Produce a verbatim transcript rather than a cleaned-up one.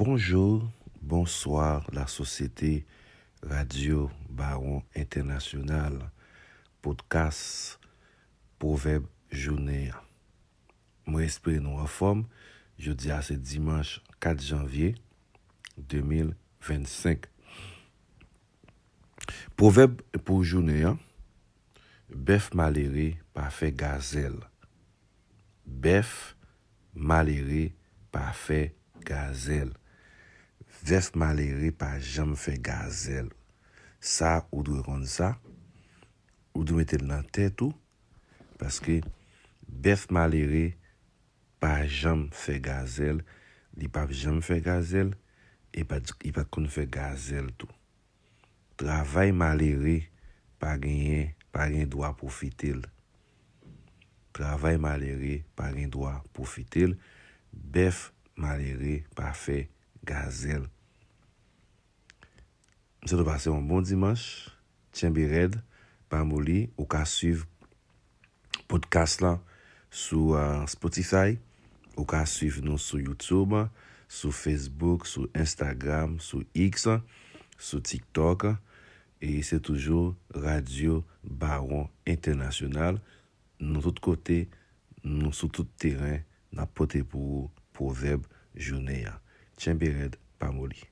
Bonjou, bonswa, lasosyete Radyo Bawon Entènasyonal, podcast Pwovèb Jounen an. Mwen espere nou anfòm. Jodi a se dimanch kat janvye de mil vennsenk. Pwovèb pou jounen an, bèf malere pa fè gazèl. Bèf malere pa fè gazèl. Bèf malere pa janm fè gazèl. Sa, ou dwe konn sa. Ou dwe mete l nan tèt ou. Paske bèf malere pa janm fè gazèl. Li p ap janm fè gazèl. E pa, li pa t konn fè gazèl tou. Travay malere pa genyen, pa gen dwa pwofite l. Travay malere pa gen dwa pwofite l. Bèf malere pa fè gazèl. M swete w pase yon bon dimanch. Tchenbe rèd, pa moli. Ou ka swiv podcast la sou uh, Spotify. Ou ka swiv nou sou YouTube, sou Facebook, sou Instagram, sou X, sou TikTok. E se toujou Radyo Bawon Entènasyonal. Nou tout kote, nou sou tout teren, n ap pote pou ou pwovèb jounen an. Tchenbe rèd, pa moli.